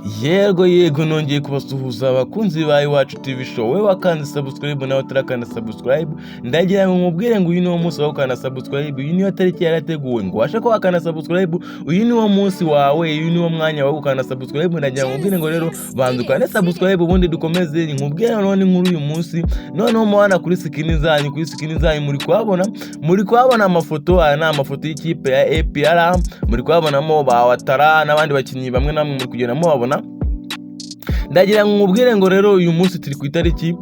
Yego yego, nongeye kubasuhuza abakunzi ba Iwacu TV Show. We wakanze subscribe nawe utarakanda subscribe, ndagira ngo nkubwire ngo uyu niwo munsi wo gukanda subscribe. Uyu niyo tariki yarateguwe ngo ubashe kuba wakanda subscribe. Uyu niwo munsi wawe, uyu niwo mwanya wo gukanda subscribe. Ndagira ngo nkubwire ngo rero banza ukande subscribe, ubundi dukomeze. Nkubwire noneho n'inkuru uyu munsi. Noneho mubana kuri screen zanyu, kuri screen zanyu muri kuhabona amafoto. Aya ni amafoto y'ikipe ya APR, muri kuhabonamo ba Watara n'abandi bakinnyi bamwe na bamwe muri kugenda mubabona. Ndagira ngo nkubwire ngo rero uyu munsi turi ku itariki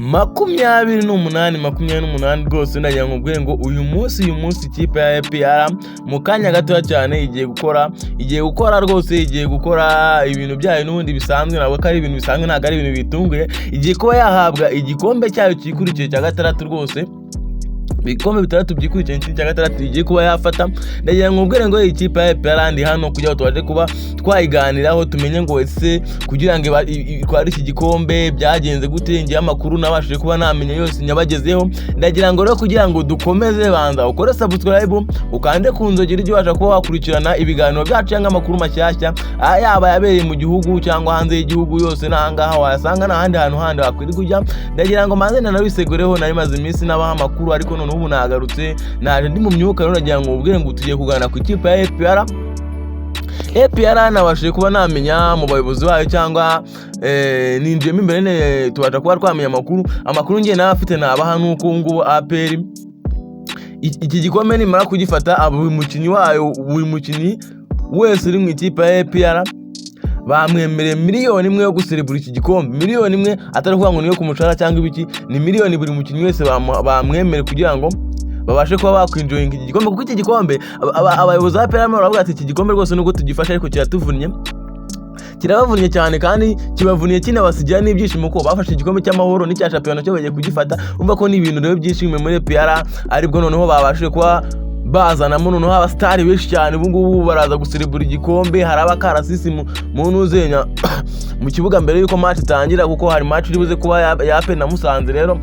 28, 28 rwose. Ndagira ngo nkubwire ngo uyu munsi ikipe ya APR mu kanya gatoya cyane igiye gukora rwose, igiye gukora ibintu byayo n'ubundi bisanzwe. Ntabwo ko ari ibintu bisanzwe, ntabwo ari ibintu bitunguye. Igiye kuba yahabwa igikombe cyayo cyikurikiye cya gatandatu rwose. Ibikombe bitandatu byikurikiye, ikindi cya gatandatu igiye kuba yafata. Ndagira ngo nkubwire ngo iyi kipe ya APR ndi hano kugira ngo tubashe kuba twayiganiraho, tumenye ngo ese kugira ngo itware iki gikombe byagenze gute. Ngewe amakuru nabashije kuba namenya yose nyabagezeho. Ndagira ngo rero kugira ngo dukomeze, banza ukore subscribe, ukande ku nzogera, ujye ubasha kuba wakurikirana ibiganiro byacu cyangwa amakuru mashyashya, yaba yabereye mu gihugu cyangwa hanze y'igihugu, yose n'ahangaha wayasanga, n'ahandi hantu handi wakwirirwa ujya. Ndagira ngo manze nanabisegureho, nari maze iminsi nabaha amakuru, ariko noneho ubu nagarutse, naje ndi mu myuka. Rero nagira ngo ubwire ngo tugiye kuganira ku ikipe ya APR. APR nabashije kuba namenya mu bayobozi bayo cyangwa ninjiyemo imbere tubasha kuba twamenya amakuru. Amakuru ngiye nawe afite nabaha nuko ubu ngubu APR iki gikombe nimara kugifata, buri mukinnyi wayo, buri mukinnyi wese uri mu ikipe ya APR bamwemereye 1 miliyoni yo guserebura iki gikombe. 1 miliyoni, atari ukuvuga ngo niyo ku mushahara cyangwa ibiki, ni miliyoni buri mukinnyi wese bamwemereye kugira ngo babashe kuba bakwenjoyinga iki gikombe, kuko iki gikombe abayobozi ba APR baravuga ati: "Iki gikombe rwose nubwo tugifashe ariko kiratuvunnye, kirabavunnye cyane." Kandi kibavuniye kinabasigira n'ibyishimo ko bafashe igikombe cy'amahoro n'icya shampiyona cyo bagiye kugifata. Urumva ko ni ibintu rero byishimiwe muri APR, aribwo noneho babashije kuba bazanamo noneho abasitari benshi cyane. Ubu ngubu baraza guserebura igikombe. Hari abakarasisi mu ntuzenya mu kibuga mbere y'uko match itangira, kuko hari match iri buze kuba ya APR na Musanze. Rero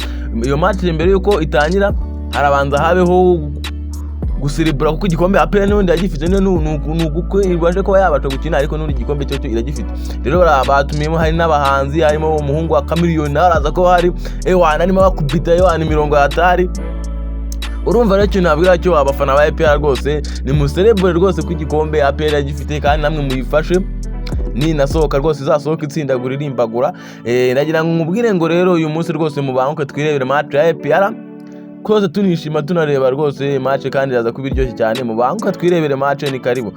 iyo match mbere y'uko itangira harabanza habeho guserebura, kuko igikombe APR n'ubundi yagifite. Ni uko ibashe kuba yabasha gukina, ariko n'ubundi igikombe cyo iragifite. Rero batumiyemo, hari n'abahanzi, harimo umuhungu wa Chameleone nawe araza ko hari ewana arimo bakubita ewana imirongo ya hatari. Urumva rero ikintu nabwira cyo abafana ba APR rwose, ni muserebure rwose ko igikombe APR yagifite, kandi namwe muyifashe ninasohoka rwose izasohoka itsindagura, irimbagura. Ndagira ngo nkubwire ngo rero uyu munsi rwose mubanguke twirebere match ya APR kose, tunishima, tunareba rwose match, kandi iraza kuba iryoshye cyane. Mubanguke twirebere match, ni karibu.